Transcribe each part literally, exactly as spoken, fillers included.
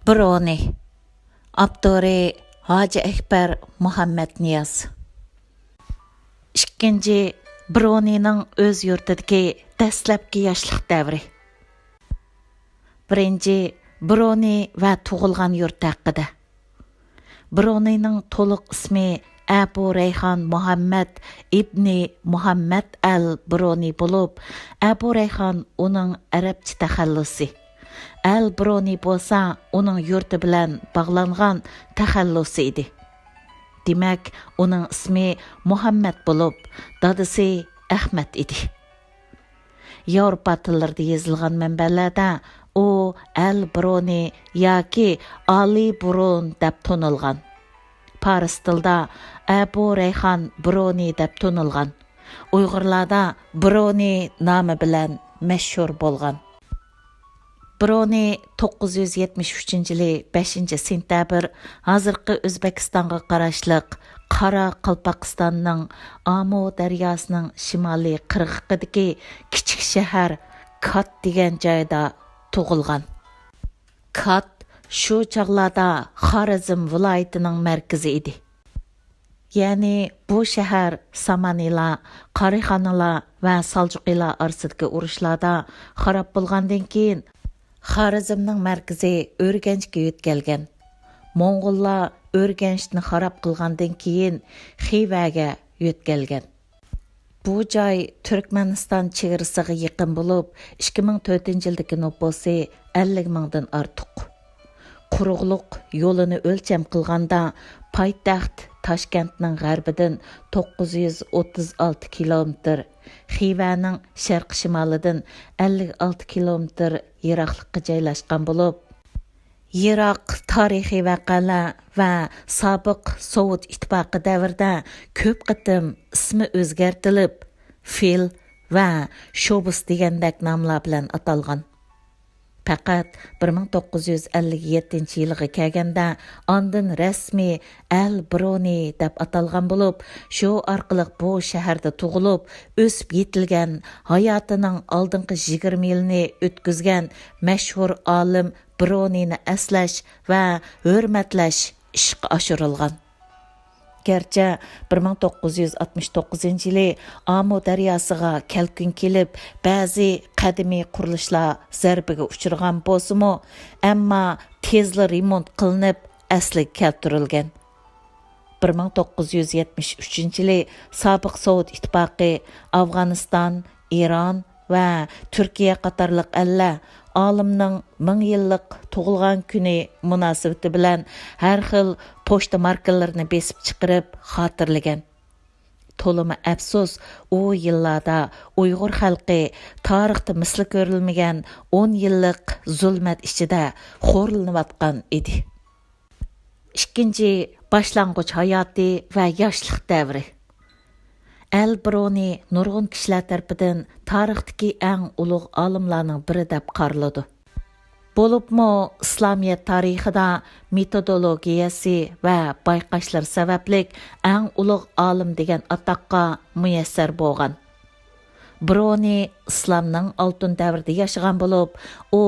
برونى. ئاپتورى ھاجى ئەكبەر مۇھەممەتنىياز. ئىككىنچى، برونىنىڭ ئۆز يۇرتىدىكى دەسلەپكى ياشلىق دەۋرى. بىرىنچى، برونى ۋە تۇغۇلغان يۇرتى ھەققىدە. برونىنىڭ تولۇق ئىسمى ئەبۇ رەيھان مۇھەممەد ئىبنى مۇھەممەد ئەل برونى بولۇپ، ئەبۇ رەيھان ئۇنىڭ ئەرەبچە تەخەللۇسى، ئەل برونى بولسا ئۇنىڭ يۇرتى بىلەن باغلانغان تەخەللۇسى ئىدى. دېمەك، ئۇنىڭ ئىسمى مۇھەممەد بولۇپ، دادىسى ئەخمەت ئىدى. ياۋروپا تىللىرىدا يېزىلغان مەنبەلەردە ئۇ ئەل برونى ياكى ئالى برون دەپ تونۇلغان. پارس تىلدا ئەبۇ رەيھان برونى دەپ تونۇلغان. ئۇيغۇرلاردا برونى نامى بىلەن مەشھۇر بولغان. برونى توققۇز يۈز يەتمىش ئۈچىنچى يىلى بەشىنچى سېنتەبىر، ھازىرقى ئۆزبېكىستانغا قاراشلىق قارا قالپاقىستاننىڭ ئامۇ دەرياسىنىڭ شىمالىي قىرغىقىدىكى كىچىك شەھەر كات دېگەن جايدا تۇغۇلغان. كات شۇ چاغلاردا خارەزم ۋىلايىتىنىڭ مەركىزى ئىدى. يەنى بۇ شەھەر سامانىلار، قارىخانىلار ۋە سالجۇقىلار ئارىسىدىكى ئۇرۇشلاردا خاراب بولغاندىن كېيىن، خارەزمنىڭ مەركىزى ئۆرگەنچكە يۆتكەلگەن. موڭغۇللار ئۆرگەنچنى خاراب قىلغاندىن كېيىن، خىۋەگە يۆتكەلگەن. بۇ جاي تۈركمەنىستان چېگرىسىغا يېقىن بولۇپ، ئىككى مىڭ تۆتىنچى يىلدىكى نوپۇسى ئەللىك مىڭدىن ئارتۇق. قۇرۇقلۇق يولىنى ئۆلچەم قىلغاندا، پايتەخت تاشكەنتنىڭ غەربىدىن توققۇز يۈز ئوتتۇز ئالتە كىلومېتىر، خىۋەنىڭ شەرقىي شىمالىدىن ئەللىك ئالتە كىلومېتىر يىراقلىققا جايلاشقان بولۇپ، يىراق تارىخىي ۋەقەلەر ۋە سابىق سوۋېت ئىتتىپاقى دەۋرىدە كۆپ قېتىم ئىسمى ئۆزگەرتىلىپ، فىل ۋە شوبۇس دېگەندەك ناملار بىلەن ئاتالغان. پەقەت بىر مىڭ توققۇز يۈز ئەللىك يەتتىنچى يىلىغا كەلگەندە ئاندىن رەسمىي ئەل برونى دەپ ئاتالغان بولۇپ، شۇ ئارقىلىق بۇ شەھەردە تۇغۇلۇپ، ئۆسۈپ يېتىلگەن، ھاياتىنىڭ ئالدىنقى يىگىرمە يىلىنى ئۆتكۈزگەن مەشھۇر ئالىم برونىنى ئەسلەش ۋە ھۆرمەتلەش ئىشقا ئاشۇرۇلغان. گەرچە بىر مىڭ توققۇز يۈز ئاتمىش توققۇزىنچى يىلى ئامۇ دەرياسىغا كەلكۈن كېلىپ، بەزى قەدىمىي قۇرۇلۇشلار زەربىگە ئۇچرىغان بولسىمۇ، ئەمما تېزلا رېمونت قىلىنىپ، ئەسلىگە كەلتۈرۈلگەن. بىر مىڭ توققۇز يۈز يەتمىش ئۈچىنچى يىلى سابىق سوۋېت ئىتتىپاقى، ئافغانىستان، ئىران ۋە تۈركىيە قاتارلىق ئەللەر ئالىمنىڭ مىڭ يىللىق تۇغۇلغان كۈنى مۇناسىۋىتى بىلەن ھەر خىل پوچتا ماركىلىرىنى بېسىپ چىقىرىپ خاتىرىلىگەن. تولىمۇ ئەپسۇس، ئۇ يىللاردا ئۇيغۇر خەلقى تارىختا مىسلى كۆرۈلمىگەن ئون يىللىق زۇلمەت ئىچىدە خورلىنىۋاتقان ئىدى. ئىككىنچى، باشلانغۇچ ھاياتى ۋە ياشلىق دەۋرى. ئەل برونى نۇرغۇن كىشىلەر تەرىپىدىن تارىختىكى ئەڭ ئۇلۇغ ئالىملارنىڭ بىرى دەپ قارىلىدۇ. بولۇپمۇ ئىسلامىيەت تارىخىدا مېتودولوگىيەسى ۋە بايقاشلىرى سەۋەبلىك ئەڭ ئۇلۇغ ئالىم دېگەن ئاتاققا مۇيەسسەر بولغان. برونى ئىسلامنىڭ ئالتۇن دەۋرىدە ياشىغان بولۇپ، ئۇ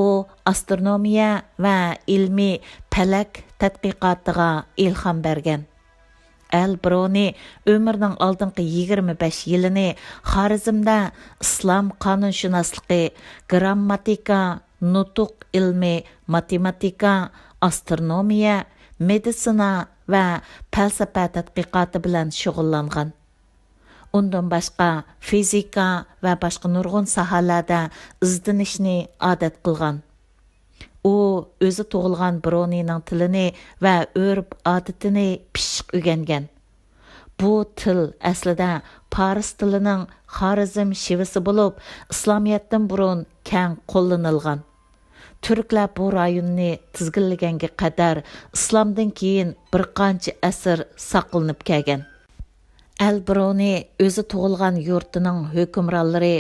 ئاسترونومىيە ۋە ئىلمىي پەلەك تەتقىقاتىغا ئىلھام بەرگەن. ئەل برونى ئۆمرىنىڭ ئالدىنقى يىگىرمە بەش يىلىنى خارىزمدە ئىسلام قانۇنشۇناسلىقى، گرامماتىكا، نۇتۇق ئىلمى، ماتېماتىكا، ئاسترونومىيە، مېدىتسىنا ۋە پەلسەپە تەتقىقاتى بىلەن شۇغۇللانغان. ئۇندىن باشقا، فىزىكا ۋە باشقا نۇرغۇن ساھەلەردە ئىزدىنىشنى ئادەت قىلغان. ئۇ ئۆزى تۇغۇلغان برونىنىڭ تىلىنى ۋە ئۆرپ-ئادىتىنى پىششىق ئۆگەنگەن. بۇ تىل ئەسلىدە پارس تىلىنىڭ خارىزم شېۋىسى بولۇپ، ئىسلامىيەتتىن بۇرۇن كەڭ قوللىنىلغان. تۈركلەر بۇ رايوننى تىزگىنلىگەنگە قەدەر ئىسلامدىن كېيىن بىر قانچە ئەسىر ساقلىنىپ كەلگەن. ئەل برونى ئۆزى تۇغۇلغان يۇرتىنىڭ ھۆكۈمرانلىرى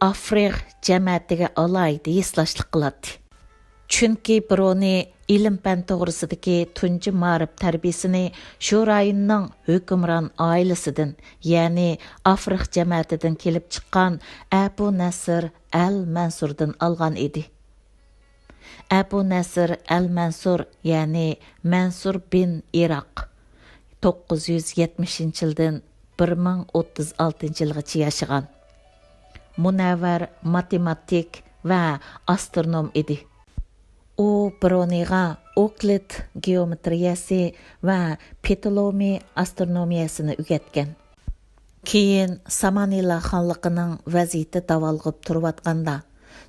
ئافرىغ جەمەتىگە ئالاھىدە ھېسداشلىق قىلاتتى. چۈنكى برونى ئىلىم-پەن توغرىسىدىكى تۇنجى مائارىپ تەربىيىسىنى شۇ رايوننىڭ ھۆكۈمران ئائىلىسىدىن، يەنى ئافرىغ جەمەتىدىن كېلىپ چىققان ئەبۇ نەسىر ئەل مەنسۇردىن ئالغان ئىدى. ئەبۇ نەسىر ئەل مەنسۇر، يەنى مەنسۇر بىن ئىراق، توققۇز يۈز يەتمىشىنچى يىلدىن بىر مىڭ ئوتتۇز ئالتىنچى يىلغىچە ياشىغان مۇنەۋۋەر ماتېماتىك ۋە ئاسترونوم ئىدى. ئۇ برونىغا ئوكلىد گېئومېترىيەسى ۋە پتولېمىي ئاسترونومىيەسىنى ئۆگەتكەن. كېيىن سامانىلا خانلىقىنىڭ ۋەزىيىتى داۋالغىپ تۇرۇۋاتقاندا،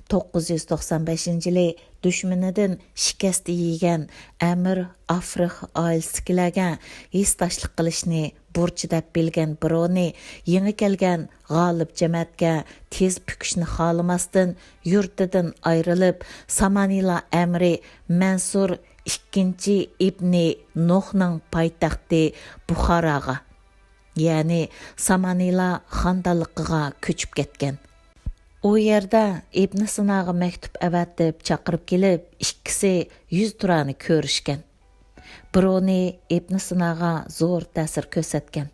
توققۇز يۈز توقسان بەشىنچى يىلى دۈشمىنىدىن شىكەست يېگەن ئەمىر ئافرىخ ئائىلىسىدىكىلەرگە ھېسداشلىق قىلىشنى بۇرچى دەپ بىلگەن برونى يېڭى كەلگەن غالىب جەمەتكە تېز پۈكۈشنى خالىماستىن، يۇرتىدىن ئايرىلىپ، سامانىلا ئەمىرى مەنسۇر ئىككىنچى ئىبنى نوھنىڭ پايتەختى بۇخاراغا، يەنى سامانىلا خاندانلىقىغا كۆچۈپ كەتكەن. ئۇ يەردە ئىبن سىناغا مەكتۇپ ئەۋەتىپ چاقىرىپ كېلىپ، ئىككىسى يۈز تۇرانى كۆرۈشكەن. برونى ئىبن سىناغا زور تەسىر كۆرسەتكەن.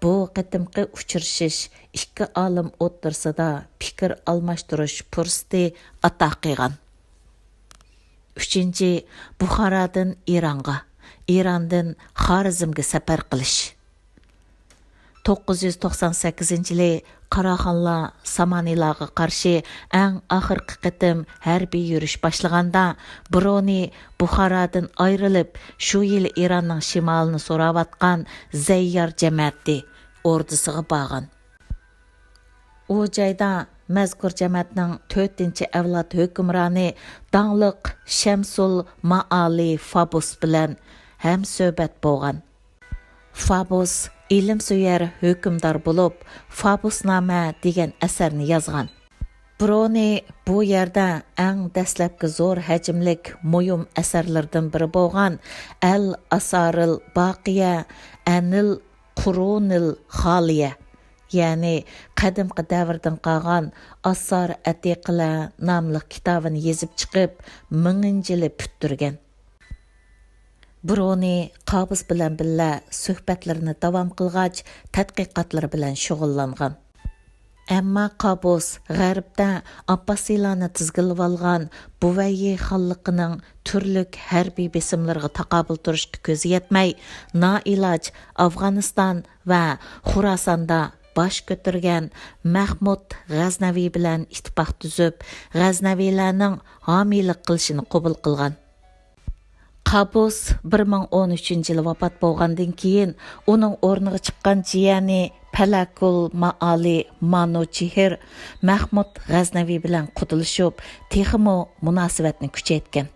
بۇ قېتىمقى ئۇچرىشىش ئىككى ئالىم ئوتتۇرىسىدا پىكىر ئالماشتۇرۇش پۇرسىتى ئاتا قىلغان. ئۈچىنچى، بۇخارادىن ئىرانغا، ئىراندىن خارىزمگە سەپەر قىلىش. توققۇز يۈز توقسان سەككىزىنچى يىلى قاراخانلار سامانىلارغا قارشى ئەڭ ئاخىرقى قېتىم ھەربىي يۈرۈش باشلىغاندا، برونى بۇخارادىن ئايرىلىپ، شۇ يىلى ئىراننىڭ شىمالىنى سوراۋاتقان زەييار جەمەتى ئوردىسىغا بارغان. ئۇ جايدا مەزكۇر جەمەتنىڭ تۆتىنچى ئەۋلاد ھۆكۈمرانى داڭلىق شەمسۇل مائالى فابۇس بىلەن ھەمسۆھبەت بولغان. فابۇس ئىلىمسۆيەر ھۆكۈمدار بولۇپ، فابۇسنامە دېگەن ئەسەرنى يازغان. برونى بۇ يەردە ئەڭ دەسلەپكى زور ھەجىملىك مۇھىم ئەسەرلىرىدىن بىرى بولغان ئەل ئاسارىل باقىيە ئەنىل قۇرۇنىل خالىيە، يەنى قەدىمكى دەۋردىن قالغان ئاسار ئەتىقىلەر ناملىق كىتابىنى يېزىپ چىقىپ، مىڭىنچى يىلى پۈتتۈرگەن. برونى قابۇس بىلەن بىللە سۆھبەتلىرىنى داۋام قىلغاچ، تەتقىقاتلىرى بىلەن شۇغۇللانغان. ئەمما قابۇس غەربتە ئابباسىيلارنى تىزگىنلىۋالغان بۇۋەييى خانلىقىنىڭ تۈرلۈك ھەربىي بېسىملىرىغا تاقابىل تۇرۇشقا كۆزى يەتمەي، نائىلاج ئافغانىستان ۋە خۇراساندا باش كۆتۈرگەن مەھمۇد غەزنەۋى بىلەن ئىتتىپاق تۈزۈپ، غەزنەۋىلەرنىڭ ھامىيلىق قىلىشىنى قوبۇل قىلغان. قابۇس بىر مىڭ ئون ئۈچىنچى يىلى ۋاپات بولغاندىن كېيىن، ئۇنىڭ ئورنىغا چىققان جىيەنى پەلەكۇل مائالى مانۇچېھر مەھمۇد غەزنەۋى بىلەن قۇدىلىشىپ، تېخىمۇ مۇناسىۋەتنى كۈچەيتكەن.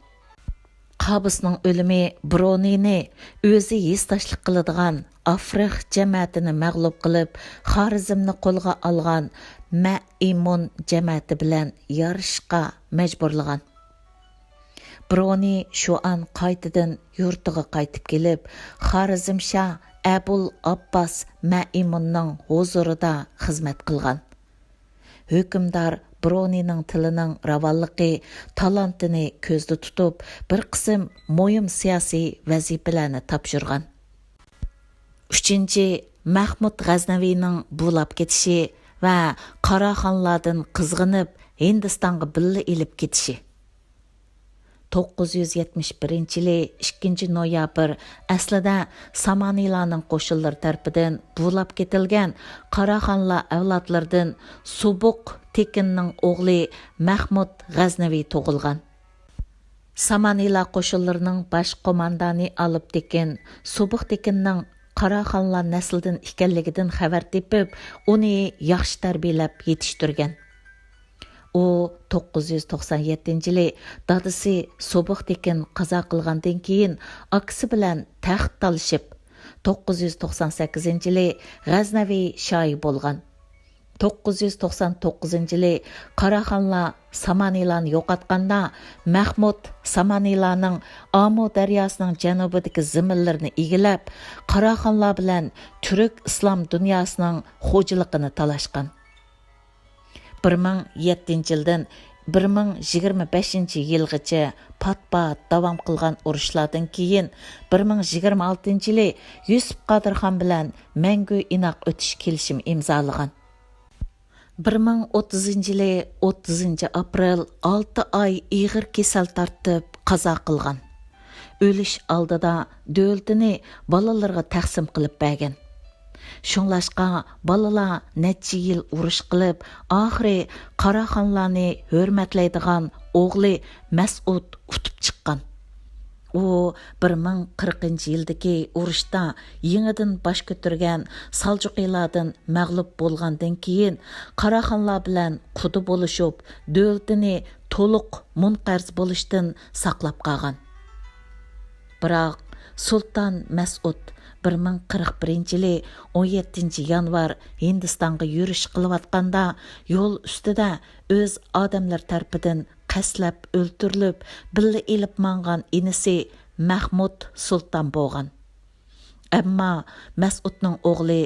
قابۇسنىڭ ئۆلۈمى برونىنى ئۆزى ھېسداشلىق قىلىدىغان ئافرىخ جەمەتىنى مەغلۇپ قىلىپ، خارىزمنى قولغا ئالغان مەئىمۇن جەمەتى بىلەن يارىشىشقا مەجبۇرلىغان. برونى شۇئان قايتىدىن يۇرتىغا قايتىپ كېلىپ، خارىزمشاھ ئەبۇل ئابباس مەئىمۇننىڭ ھۇزۇرىدا خىزمەت قىلغان. ھۆكۈمدار برونىنىڭ تىلىنىڭ راۋانلىقى، تالانتىنى كۆزدە تۇتۇپ، بىر قىسىم مۇھىم سىياسىي ۋەزىپىلەرنى تاپشۇرغان. ئۈچىنچى، مەھمۇد غەزنەۋىنىڭ بۇلاپ كېتىشى ۋە قاراخانلاردىن قىزغىنىپ، ھىندىستانغا بىللە ئېلىپ كېتىشى. توققۇز يۈز يەتمىش بىرىنچى يىلى ئىككىنچى نويابىر، ئەسلىدە سامانىلارنىڭ قوشۇنلىرى تەرىپىدىن بۇلاپ كېتىلگەن قاراخانلار ئەۋلادلىرىدىن سۇبۇق تېكىننىڭ ئوغلى مەھمۇد غەزنەۋى تۇغۇلغان. سامانىلا قوشۇنلىرىنىڭ باش قوماندانى ئالىپ تېكىن سۇبۇق تېكىننىڭ قاراخانلار نەسلىدىن ئىكەنلىكىدىن خەۋەر تېپىپ، ئۇنى ياخشى تەربىيەلەپ يېتىشتۈرگەن. ئۇ توققۇز يۈز توقسان يەتتىنچى يىلى دادىسى سۇبۇق تېكىن قازا قىلغاندىن كېيىن، ئاكىسى بىلەن تەخت تالىشىپ، توققۇز يۈز توقسان سەككىزىنچى يىلى غەزنەۋى شاھى بولغان. توققۇز يۈز توقسان توققۇزىنچى يىلى قاراخانلار سامانىلانى يوقاتقاندا، مەھمۇد سامانىلانىڭ ئامۇ دەرياسىنىڭ جەنۇبىدىكى زېمىنلىرىنى ئىگىلەپ، قاراخانلار بىلەن تۈرك ئىسلام دۇنياسىنىڭ خوجىلىقىنى تالاشقان. بىر مىڭ يەتتىنچى يىلدىن بىر مىڭ يىگىرمە بەشىنچى يىلغىچە پات-پات داۋام قىلغان ئۇرۇشلاردىن كېيىن، بىر مىڭ يىگىرمە ئالتىنچى يىلى يۈسۈپ قادىرخان بىلەن مەڭگۈ ئىناق ئۆتۈش كېلىشىمى ئىمزالىغان. بىر مىڭ ئوتتۇزىنچى يىلى ئوتتۇزىنچى ئاپرېل ئالتە ئاي ئېغىر كېسەل تارتىپ قازا قىلغان. ئۆلۈش ئالدىدا دۆلىتىنى بالىلىرىغا تەقسىم قىلىپ بەرگەن. شۇڭلاشقا بالىلار نەچچە يىل ئۇرۇش قىلىپ، ئاخىرى قاراخانلارنى ھۆرمەتلەيدىغان ئوغلى مەسئۇد ئۇتۇپ چىققان. ئۇ بىر مىڭ قىرىقىنچى يىلدىكى ئۇرۇشتا يېڭىدىن باش كۆتۈرگەن سالجۇقىلاردىن مەغلۇپ بولغاندىن كېيىن، قاراخانلار بىلەن قۇدا بولۇشۇپ، دۆلىتىنى تولۇق مۇنقەرز بولۇشتىن ساقلاپ قالغان. بىراق، سۇلتان مەسئۇد بىر مىڭ قىرىق بىرىنچى يىلى ئون يەتتىنچى يانۋار ھىندىستانغا يۈرۈش قىلىۋاتقاندا، يول ئۈستىدە ئۆز ئادەملىرى تەرىپىدىن قەستلەپ ئۆلتۈرۈلۈپ، بىللە ئېلىپ ماڭغان ئىنىسى مەھمۇد سۇلتان بولغان. ئەمما مەسئۇدنىڭ ئوغلى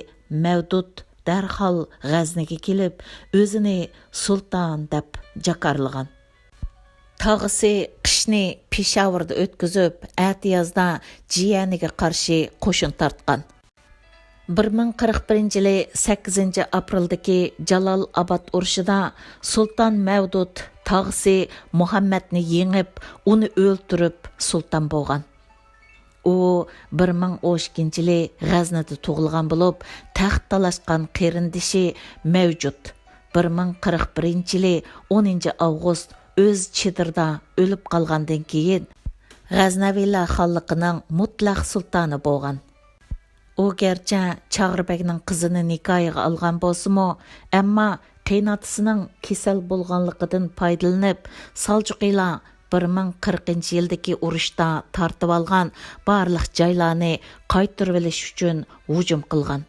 مەۋدۇت دەرھال غەزنىگە كېلىپ، ئۆزىنى سۇلتان دەپ جاكارلىغان. تاغىسى قىشنى پېشاۋۇردا ئۆتكۈزۈپ، ئەتىيازدا جىيەنىگە قارشى قوشۇن تارتقان. بىر مىڭ قىرىق بىرىنچى يىلى سەككىزىنچى ئاپرېلدىكى جالال ئاباد ئۇرۇشىدا سۇلتان مەۋدۇت تاغىسى مۇھەممەدنى يېڭىپ، ئۇنى ئۆلتۈرۈپ، سۇلتان بولغان. ئۇ بىر مىڭ ئون ئىككىنچى يىلى غەزنىدە تۇغۇلغان بولۇپ، تەخت تالاشقان قېرىندىشى مەۋجۇت بىر مىڭ قىرىق بىرىنچى يىلى ئونىنچى ئاۋغۇست ئۆز چېدىرىدا ئۆلۈپ قالغاندىن كېيىن، غەزنەۋىلەر خانلىقىنىڭ مۇتلەق سۇلتانى بولغان. ئۇ گەرچە چاغرى بەگنىڭ قىزىنى نىكاھىغا ئالغان بولسىمۇ، ئەمما قېيىنئاتىسىنىڭ كېسەل بولغانلىقىدىن پايدىلىنىپ، سالجۇقىلار بىر مىڭ قىرىقىنچى يىلدىكى ئۇرۇشتا تارتىۋالغان بارلىق جايلارنى قايتۇرۇۋېلىش ئۈچۈن ھۇجۇم قىلغان.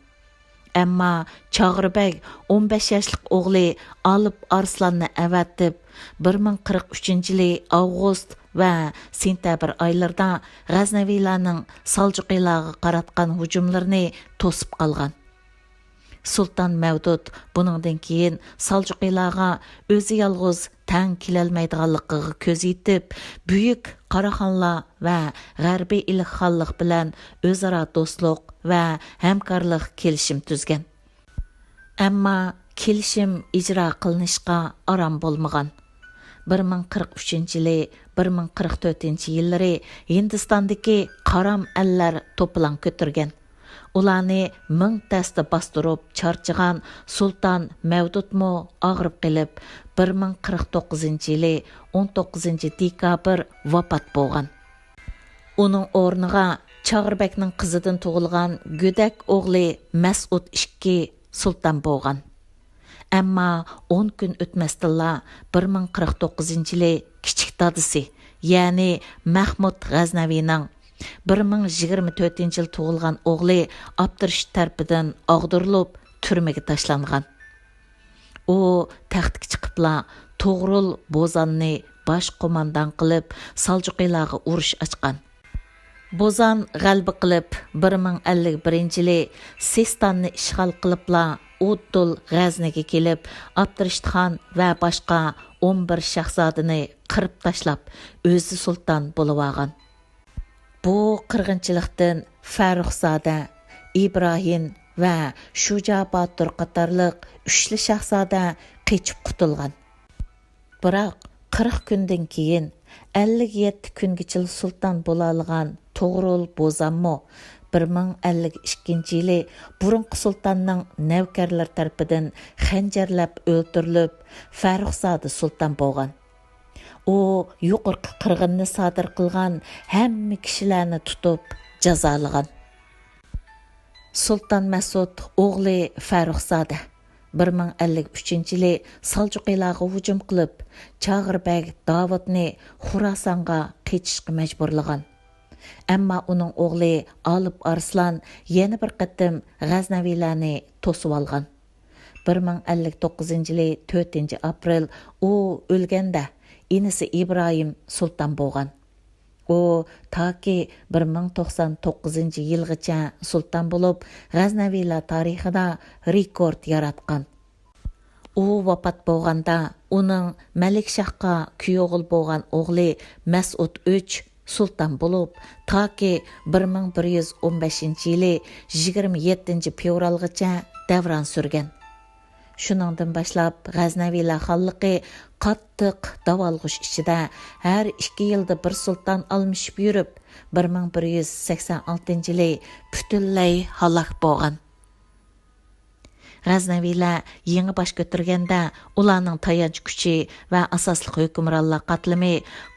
ئەمما چاغرى بەگ ئون بەش ياشلىق ئوغلى ئالىپ ئارسلاننى ئەۋەتىپ، بىر مىڭ قىرىق ئۈچىنچى يىلى ئاۋغۇست ۋە سېنتەبىر ئايلىرىدا غەزنەۋىلەرنىڭ سالجۇقىلارغا قاراتقان ھۇجۇملىرىنى توسۇپ قالغان. سۇلتان مەۋدۇت بۇنىڭدىن كېيىن سالجۇقىلارغا ئۆزى يالغۇز تەڭ كېلەلمەيدىغانلىقىغا كۆز يېتىپ، بۈيۈك قاراخانلار ۋە غەربىي ئىلىخ خانلىق بىلەن ئۆزئارا دوستلۇق ۋە ھەمكارلىق كېلىشىم تۈزگەن. ئەمما كېلىشىم ئىجرا قىلىنىشقا ئارام بولمىغان. بىر مىڭ قىرىق ئۈچىنچى يىلى، بىر مىڭ قىرىق تۆتىنچى يىللىرى ھىندىستاندىكى قارام ئەللەر توپىلاڭ كۆتۈرگەن. ئۇلارنى مىڭ تەستە باستۇرۇپ چارچىغان سۇلتان مەۋدۇتمۇ ئاغرىپ قېلىپ، بىر مىڭ قىرىق توققۇزىنچى يىلى ئون توققۇزىنچى دېكابىر ۋاپات بولغان. ئۇنىڭ ئورنىغا چاغرىبەگنىڭ قىزىدىن تۇغۇلغان گۆدەك ئوغلى مەسئۇد ئىككى سۇلتان بولغان. ئەمما ئون كۈن ئۆتمەستىنلا بىر مىڭ قىرىق توققۇزىنچى يىلى كىچىك دادىسى، يەنى مەھمۇد غەزنەۋىنىڭ بىر مىڭ يىگىرمە تۆتىنچى يىل تۇغۇلغان ئوغلى ئابدۇرېشىت تەرىپىدىن ئاغدۇرۇلۇپ، تۈرمىگە تاشلانغان. ئۇ تەختكە چىقىپلا توغرۇل بوزاننى باش قوماندان قىلىپ، سالجۇقىلارغا ئۇرۇش ئاچقان. بوزان غەلىبە قىلىپ، بىر مىڭ ئەللىك بىرىنچى يىلى سىستاننى ئىشغال قىلىپلا، ئۇددۇل غەزنىگە كېلىپ، ئابدۇرېشىتخان ۋە باشقا ئون بىر شاھزادىنى قىرىپ تاشلاپ، ئۆزى سۇلتان بولۇۋالغان. بۇ قىرغىنچىلىقتىن فەررۇخزادە، ئىبراھىم ۋە شۇجا باتۇر قاتارلىق ئۈچلا شاھزادە قېچىپ قۇتۇلغان. بىراق، قىرىق كۈندىن كېيىن ئەللىك يەتتە كۈنگىچىلا سۇلتان بولالىغان توغرۇل بوزانمۇ بىر مىڭ ئەللىك ئىككىنچى يىلى بۇرۇنقى سۇلتاننىڭ نەۋكەرلىرى تەرىپىدىن خەنجەرلەپ ئۆلتۈرۈلۈپ، فەررۇخزادە سۇلتان بولغان. ئۇ يۇقىرىقى قىرغىننى سادىر قىلغان ھەممە كىشىلەرنى تۇتۇپ جازالىغان. سۇلتان مەسۇد ئوغلى فەررۇخزادە بىر مىڭ ئەللىك ئۈچىنچى يىلى سالجۇقىلارغا ھۇجۇم قىلىپ، چاغىر بەگ داۋۇتنى خوراسانغا قېچىشقا مەجبۇرلىغان. ئەمما ئۇنىڭ ئوغلى ئالىپ ئارسلان يەنە بىر قېتىم غەزنەۋىلەرنى توسۇۋالغان. بىر مىڭ ئەللىك توققۇزىنچى يىلى تۆتىنچى ئاپرېل ئۇ ئۆلگەندە، ئىنىسى ئىبراھىم سۇلتان بولغان. ئۇ تاكى بىر مىڭ توقسان توققۇزىنچى يىلغىچە سۇلتان بولۇپ، غەزنەۋىلەر تارىخىدا رېكورت ياراتقان. ئۇ ۋاپات بولغاندا، ئۇنىڭ مەلىكشاھقا كۈيئوغۇل بولغان ئوغلى مەسئۇد ئۈچ سۇلتان بولۇپ، تاكى بىر مىڭ بىر يۈز ئون بەشىنچى يىلى يىگىرمە يەتتىنچى فېۋرالغىچە دەۋران سۈرگەن. شۇنىڭدىن باشلاپ غەزنەۋىلەر خانلىقى قاتتىق داۋالغۇش ئىچىدە، ھەر ئىككى يىلدا بىر سۇلتان ئالمىشىپ يۈرۈپ، بىر مىڭ بىر يۈز سەكسەن ئالتىنچى يىلى پۈتۈنلەي ھالاك بولغان. غەزنەۋىلەر يېڭى باش كۆتۈرگەندە، ئۇلارنىڭ تايانچ كۈچى ۋە ئاساسلىق ھۆكۈمرانلار قاتلىمى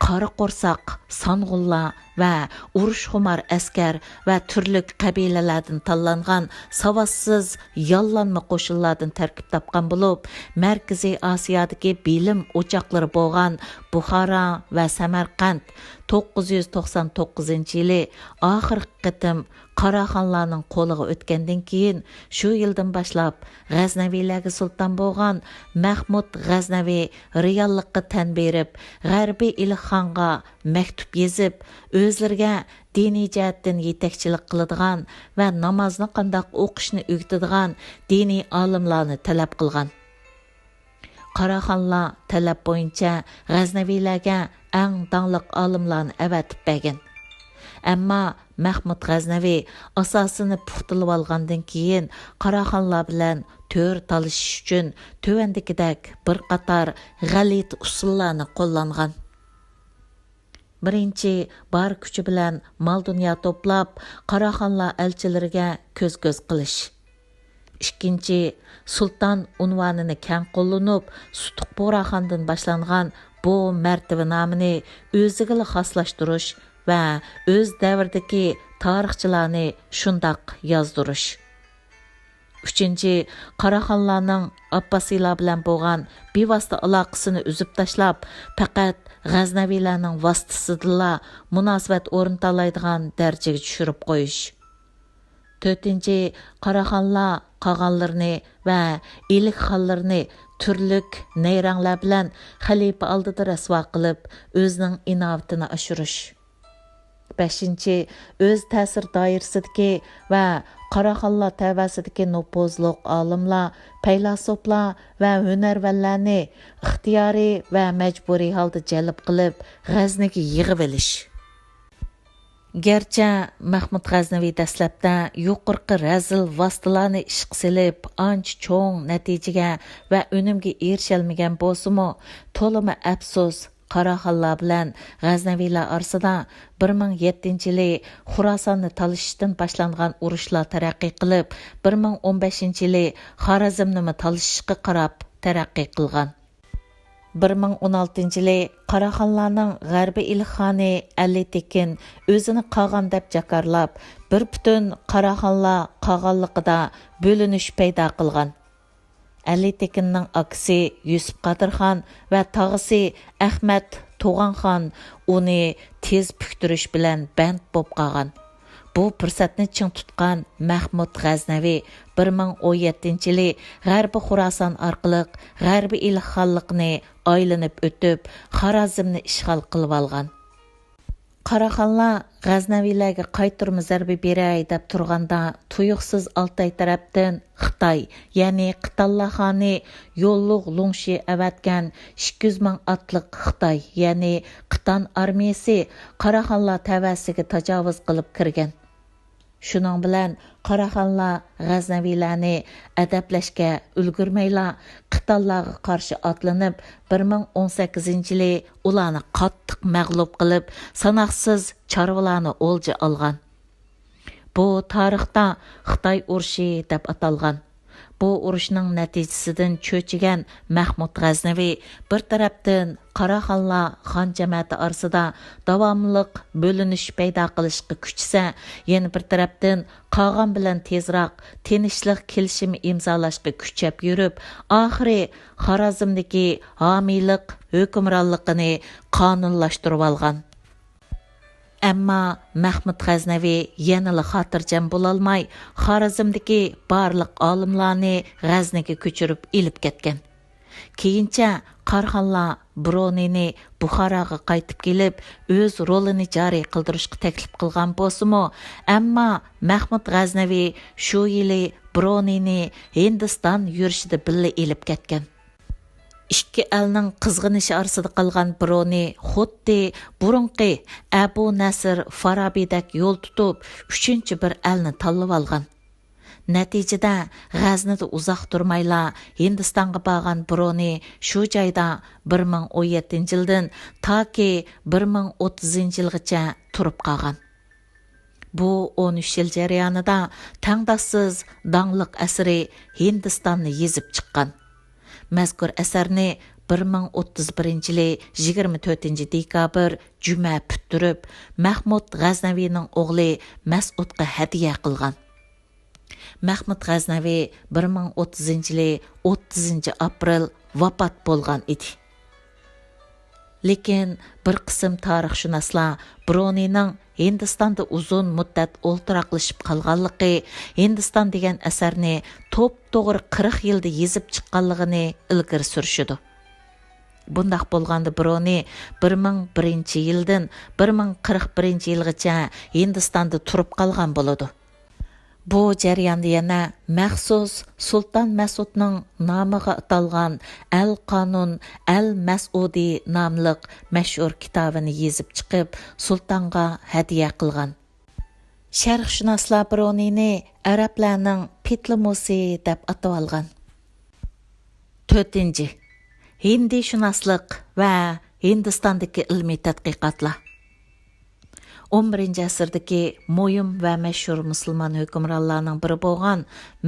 قارا قورساق سانغۇنلار ۋە ئۇرۇشخۇمار ئەسكەر ۋە تۈرلۈك قەبىلىلەردىن تاللانغان ساۋاتسىز ياللانما قوشۇنلاردىن تەركىب تاپقان بولۇپ، مەركىزىي ئاسىيادىكى بىلىم ئوچاقلىرى بولغان بۇخارا ۋە سەمەرقەنت توققۇز يۈز توقسان توققۇزىنچى يىلى ئاخىرقى قېتىم قاراخانلارنىڭ قولىغا ئۆتكەندىن كېيىن، شۇ يىلدىن باشلاپ غەزنەۋىلەرگە سۇلتان بولغان مەخمۇت غەزنەۋى رېئاللىققا تەن بېرىپ، غەربىي ئىلىخخانغا مەكتۇپ يېزىپ، ئۆزلىرىگە دىنىي جەھەتتىن يېتەكچىلىك قىلىدىغان ۋە نامازنى قانداق ئوقۇشنى ئۆگىتىدىغان دىنىي ئالىملارنى تەلەپ قىلغان. قاراخانلار تەلەپ بويىچە غەزنەۋىلەرگە ئەڭ داڭلىق ئالىملارنى ئەۋەتىپ بەرگەن. ئەمما مەخمۇت غەزنەۋى ئاساسىنى پۇختىلىۋالغاندىن كېيىن، قاراخانلار بىلەن تۆر تالىشىش ئۈچۈن تۆۋەندىكىدەك بىر قاتار غەلىتە ئۇسۇللارنى قوللانغان. بىرىنچى، بار كۈچى بىلەن مال-دۇنيا توپلاپ، قاراخانلار ئەلچىلىرىگە كۆز-كۆز قىلىش. ئىككىنچى، سۇلتان ئۇنۋانىنى كەڭ قوللىنىپ، سۇتۇق بۇغراخاندىن باشلانغان بۇ مەرتىۋە نامىنى ئۆزىگىلا خاسلاشتۇرۇش ۋە ئۆز دەۋرىدىكى تارىخچىلارنى شۇنداق يازدۇرۇش. ئۈچىنچى، قاراخانلارنىڭ ئابباسىيلار بىلەن بولغان بىۋاسىتە ئالاقىسىنى ئۈزۈپ تاشلاپ، پەقەت غەزنەۋىلەرنىڭ ۋاسىتىسىدىلا مۇناسىۋەت ئورنىتالايدىغان دەرىجىگە چۈشۈرۈپ قويۇش. تۆتىنچى، قاراخانلار قاغانلىرىنى ۋە ئىلىك خانلىرىنى تۈرلۈك نەيرەڭلەر بىلەن خەلىپە ئالدىدا رەسۋا قىلىپ، ئۆزىنىڭ ئىناۋىتىنى ئاشۇرۇش. بەشىنچى، ئۆز تەسىر دائىرىسىدىكى ۋە قاراخانلار تەۋەسىدىكى نوپۇزلۇق ئالىملار، پەيلاسوپلار ۋە ھۈنەرۋەنلەرنى ئىختىيارىي ۋە مەجبۇرىي ھالدا جەلپ قىلىپ، غەزنىگە يىغىۋېلىش. گەرچە مەخمۇت غەزنەۋى دەسلەپتە يۇقىرىقى رەزىل ۋاسىتىلارنى ئىشقا سېلىپ، ئانچە چوڭ نەتىجىگە ۋە ئۈنۈمگە ئېرىشەلمىگەن بولسىمۇ، تولىمۇ ئەپسۇس، قاراخانلار بىلەن غەزنەۋىلەر ئارىسىدا بىر مىڭ يەتتىنچى يىلى خۇراساننى تالىشىشتىن باشلانغان ئۇرۇشلار تەرەققىي قىلىپ، بىر مىڭ ئون بەشىنچى يىلى خارەزمنىمۇ تالىشىشقا قاراپ تەرەققىي قىلغان. بىر مىڭ ئون ئالتىنچى يىلى قاراخانلارنىڭ غەربىي ئىلىخخانى ئەلى تېكىن ئۆزىنى قاغان دەپ جاكارلاپ، بىر پۈتۈن قاراخانلار قاغانلىقىدا بۆلۈنۈش پەيدا قىلغان. ئەلى تېكىننىڭ ئاكىسى يۈسۈپ قادىرخان ۋە تاغىسى ئەخمەت تۇغانخان ئۇنى تېز پۈكتۈرۈش بىلەن بەند بولۇپ قالغان. بۇ پۇرسەتنى چىڭ تۇتقان مەخمۇت غەزنەۋى بىر مىڭ ئون يەتتىنچى يىلى غەربىي خۇراسان ئارقىلىق غەربىي ئىلىخخانلىقنى ئايلىنىپ ئۆتۈپ، خارازمنى ئىشغال قىلىۋالغان. قاراخانلار غەزنەۋىلەرگە قايتۇرما زەربە بېرەي دەپ تۇرغاندا، تۇيۇقسىز ئالتاي تەرەپتىن خىتاي، يەنى قىتانلار خانى يوللۇغ لۇڭشى ئەۋەتكەن ئىككى يۈز مىڭ ئاتلىق خىتاي، يەنى قىتان ئارمىيىسى قاراخانلار تەۋەسىگە تاجاۋۇز قىلىپ كىرگەن. شۇنىڭ بىلەن قاراخانلار غەزنەۋىلەرنى ئەدەپلەشكە ئۈلگۈرمەيلا، قىتانلارغا قارشى ئاتلىنىپ، بىر مىڭ ئون سەككىزىنچى يىلى ئۇلارنى قاتتىق مەغلۇپ قىلىپ، ساناقسىز چارۋىلارنى ئولجا ئالغان. بۇ تارىختا خىتاي ئۇرۇشى دەپ ئاتالغان. بۇ ئۇرۇشنىڭ نەتىجىسىدىن چۆچۈگەن مەخمۇت غەزنىۋى بىر تەرەپتىن قاراخانلار خان جەمەتى ئارىسىدا داۋاملىق بۆلۈنۈش پەيدا قىلىشقا كۈچىسە، يەنە بىر تەرەپتىن قاغان بىلەن تېزراق تىنچلىق كېلىشىمى ئىمزالاشقا كۈچەپ يۈرۈپ، ئاخىرى خارازمدىكى ھامىيلىق ھۆكۈمرانلىقىنى قانۇنلاشتۇرۇۋالغان. ئەمما مەخمۇت غەزنەۋى يەنىلا خاتىرجەم بولالماي، خارەزمدىكى بارلىق ئالىملارنى غەزنىگە كۆچۈرۈپ ئېلىپ كەتكەن. كېيىنچە قاراخانلار برۇنىينى بۇخاراغا قايتىپ كېلىپ، ئۆز رولىنى جارى قىلدۇرۇشقا تەكلىپ قىلغان بولسىمۇ، ئەمما مەخمۇت غەزنەۋى شۇ يىلى برۇنىينى ھىندىستان يۈرۈشىدە بىللە ئېلىپ كەتكەن. ئىككى ئەلنىڭ قىزغىنىشى ئارىسىدا قالغان برۇنىي خۇددى بۇرۇنقى ئەبۇ نەسىر فارابىدەك يول تۇتۇپ، ئۈچىنچى بىر ئەلنى تاللىۋالغان. نەتىجىدە، غەزنىدە ئۇزاق تۇرمايلا ھىندىستانغا بارغان برونى شۇ جايدا بىر مىڭ ئون يەتتىنچى يىلدىن تاكى بىر مىڭ ئوتتۇزىنچى يىلغىچە تۇرۇپ قالغان. بۇ ئون ئۈچ يىل جەريانىدا تەڭداشسىز داڭلىق ئەسىرى ھىندىستاننى يېزىپ چىققان. مەزكۇر ئەسەرنى بىر مىڭ ئوتتۇز بىرىنچى يىلى يىگىرمە تۆتىنچى دېكابىر جۈمە پۈتتۈرۈپ، مەھمۇد غەزنەۋىنىڭ ئوغلى مەسئۇدقا ھەدىيە قىلغان. مەھمۇد غەزنەۋى بىر مىڭ ئوتتۇزىنچى يىلى ئوتتۇزىنچى ئاپرېل ۋاپات بولغان ئىدى. لېكىن بىر قىسىم تارىخشۇناسلار برونىنىڭ ھىندىستاندا ئۇزۇن مۇددەت ئولتۇراقلىشىپ قالغانلىقى، ھىندىستان دېگەن ئەسەرنى توپتوغرا قىرىق يىلدا يېزىپ چىققانلىقىنى ئىلگىرى سۈرۈشىدۇ. بۇنداق بولغاندا برونى بىر مىڭ بىرىنچى يىلدىن بىر مىڭ قىرىق بىرىنچى يىلغىچە ھىندىستاندا تۇرۇپ قالغان بولىدۇ. بۇ جەرياندا يەنە مەخسۇس سۇلتان مەسئۇدنىڭ نامىغا ئاتالغان ئەل قانۇن ئەل مەسئۇدى ناملىق مەشھۇر كىتابىنى يېزىپ چىقىپ، سۇلتانغا ھەدىيە قىلغان. شەرقشۇناسلار برونىنى ئەرەبلەرنىڭ پىتلىمۇسى دەپ ئاتىۋالغان. تۆتىنچى، ھىندىشۇناسلىق ۋە ھىندىستاندىكى ئىلمىي تەتقىقاتلار. ئون بىرىنچى ئەسىردىكى مۇھىم ۋە مەشھۇر مۇسۇلمان ھۆكۈمرانلارنىڭ بىرى بولغان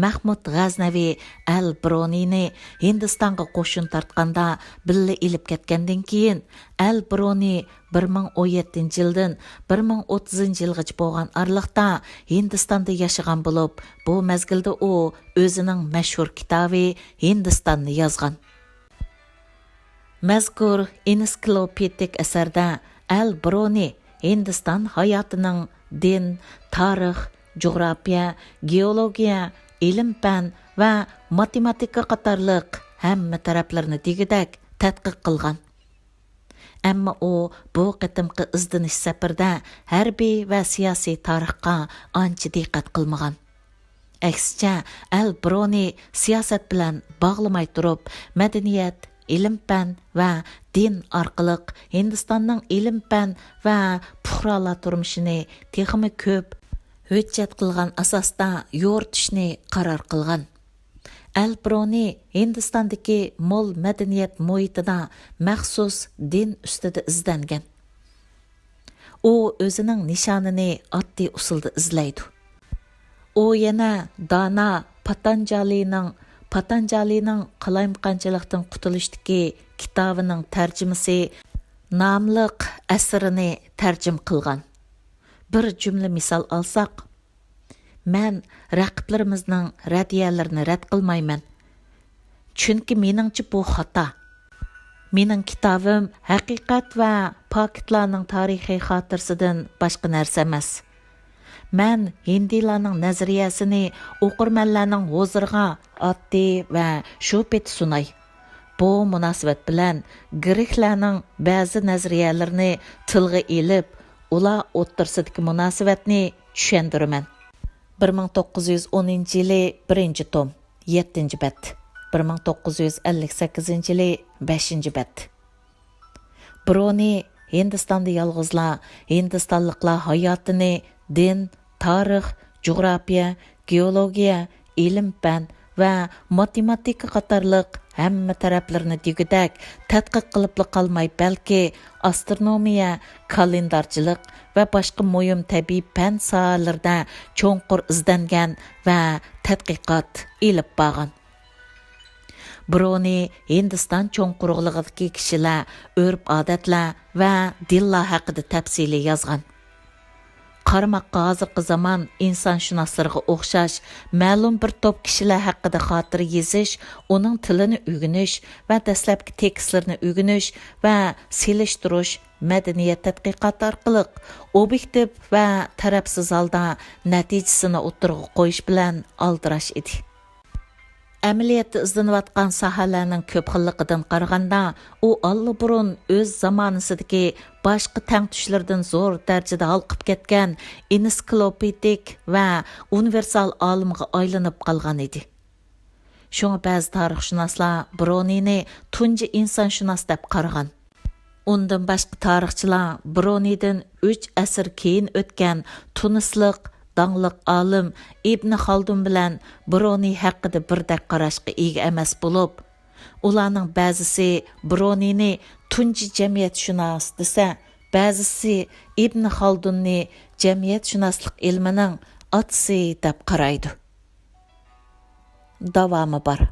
مەھمۇد غەزنەۋى ئەل برونىنى ھىندىستانغا قوشۇن تارتقاندا بىللە ئېلىپ كەتكەندىن كېيىن، ئەل برونى بىر مىڭ ئون يەتتىنچى يىلدىن بىر مىڭ ئوتتۇزىنچى يىلغىچە بولغان ئارىلىقتا ھىندىستاندا ياشىغان بولۇپ، بۇ مەزگىلدە ئۇ ئۆزىنىڭ مەشھۇر كىتابى ھىندىستاننى يازغان. مەزكۇر ئېنسىكلوپېدىك ئەسەردە ئەل برونى ھىندىستان ھاياتىنىڭ دىن، تارىخ، جۇغراپىيە، گېئولوگىيە، ئىلىم-پەن ۋە ماتېماتىكا قاتارلىق ھەممە تەرەپلىرىنى دېگۈدەك تەتقىق قىلغان. ئەمما ئۇ بۇ قېتىمقى ئىزدىنىش سەپىرىدە ھەربىي ۋە سىياسىي تارىخقا ئانچە دىققەت قىلمىغان. ئەكسىچە، ئەل برونى سىياسەت بىلەن باغلىماي تۇرۇپ، مەدەنىيەت، ئىلىم-پەن ۋە دىن ئارقىلىق ھىندىستاننىڭ ئىلىم-پەن ۋە پۇقرالار تۇرمۇشىنى تېخىمۇ كۆپ ھۆججەت قىلغان ئاساستا يورۇتۇشنى قارار قىلغان. ئەل برونى ھىندىستاندىكى مول مەدەنىيەت مۇھىتىدا مەخسۇس دىن ئۈستىدە ئىزدەنگەن. ئۇ ئۆزىنىڭ نىشانىنى ئاددىي ئۇسۇلدا ئىزلەيدۇ. ئۇ يەنە دانا پاتانجالىنىڭ، پاتانجالىنىڭ قالايمىقانچىلىقتىن قۇتۇلۇشتىكى كىتابىنىڭ تەرجىمىسى ناملىق ئەسىرىنى تەرجىمە قىلغان. بىر جۈملە مىسال ئالساق، مەن رەقىبلىرىمىزنىڭ رەددىيەلىرىنى رەت قىلمايمەن. چۈنكى مېنىڭچە بۇ خاتا. مېنىڭ كىتابىم ھەقىقەت ۋە پاكىتلارنىڭ تارىخىي خاتىرىسىدىن باشقا نەرسە ئەمەس. مەن ھىندىلارنىڭ نەزەرىيەسىنى ئوقۇرمەنلەرنىڭ ھۇزۇرىغا ئاددىي ۋە شۇ پېتى سۇناي. بۇ مۇناسىۋەت بىلەن گرېكلەرنىڭ بەزى نەزەرىيەلىرىنى تىلغا ئېلىپ، ئۇلار ئوتتۇرىسىدىكى مۇناسىۋەتنى چۈشەندۈرىمەن. بىر مىڭ توققۇز يۈز ئونىنچى يىلى بىرىنچى توم، يەتتىنچى بەت، بىر مىڭ توققۇز يۈز ئەللىك سەككىزىنچى يىلى بەشىنچى بەت. برونى ھىندىستاندا يالغۇزلا ھىندىستانلىقلار ھاياتىنى دىن، تارىخ، جۇغراپىيە، گېئولوگىيە، ئىلىم-پەن ۋە ماتېماتىكا قاتارلىق ھەممە تەرەپلىرىنى دېگۈدەك تەتقىق قىلىپلا قالماي، بەلكى ئاسترونومىيە، كالېندارچىلىق ۋە باشقا مۇھىم تەبىئىي پەن ساھەلىرىدە چوڭقۇر ئىزدەنگەن ۋە تەتقىقات ئېلىپ بارغان. برونى ھىندىستان چوڭ قۇرۇقلۇقىدىكى كىشىلەر، ئۆرپ-ئادەتلەر ۋە دىنلار ھەققىدە تەپسىلىي يازغان. قارىماققا ھازىرقى زامان ئىنسانشۇناسلىرىغا ئوخشاش مەلۇم بىر توپ كىشىلەر ھەققىدە خاتىرە يېزىش، ئۇنىڭ تىلىنى ئۆگىنىش ۋە دەسلەپكى تېكىستلىرىنى ئۆگىنىش ۋە سېلىشتۇرۇش مەدەنىيەت تەتقىقاتى ئارقىلىق ئوبيېكتىپ ۋە تەرەپسىز ھالدا نەتىجىسىنى ئوتتۇرىغا قويۇش بىلەن ئالدىراش ئىدى. ئەمەلىيەتتە ئىزدىنىۋاتقان ساھەلەرنىڭ كۆپ خىللىقىدىن قارىغاندا، ئۇ ئاللىبۇرۇن ئۆز زامانىسىدىكى باشقا تەڭتۇشلىرىدىن زور دەرىجىدە ھالقىپ كەتكەن ئېنسىكلوپېدىك ۋە ئۇنىۋېرسال ئالىمغا ئايلىنىپ قالغان ئىدى. شۇڭا بەزى تارىخشۇناسلار برونىنى تۇنجى ئىنسانشۇناس دەپ قارىغان. ئۇندىن باشقا تارىخچىلار برونىدىن ئۈچ ئەسىر كېيىن ئۆتكەن تۇنىسلىق داڭلىق ئالىم ئىبن خالدۇن بىلەن برونى ھەققىدە بىردەك قاراشقا ئىگە ئەمەس بولۇپ، ئۇلارنىڭ بەزىسى برونىنى تۇنجى جەمئىيەتشۇناس دېسە، بەزىسى ئىبن خالدۇننى جەمئىيەتشۇناسلىق ئىلمىنىڭ ئاتىسى دەپ قارايدۇ. داۋامى بار.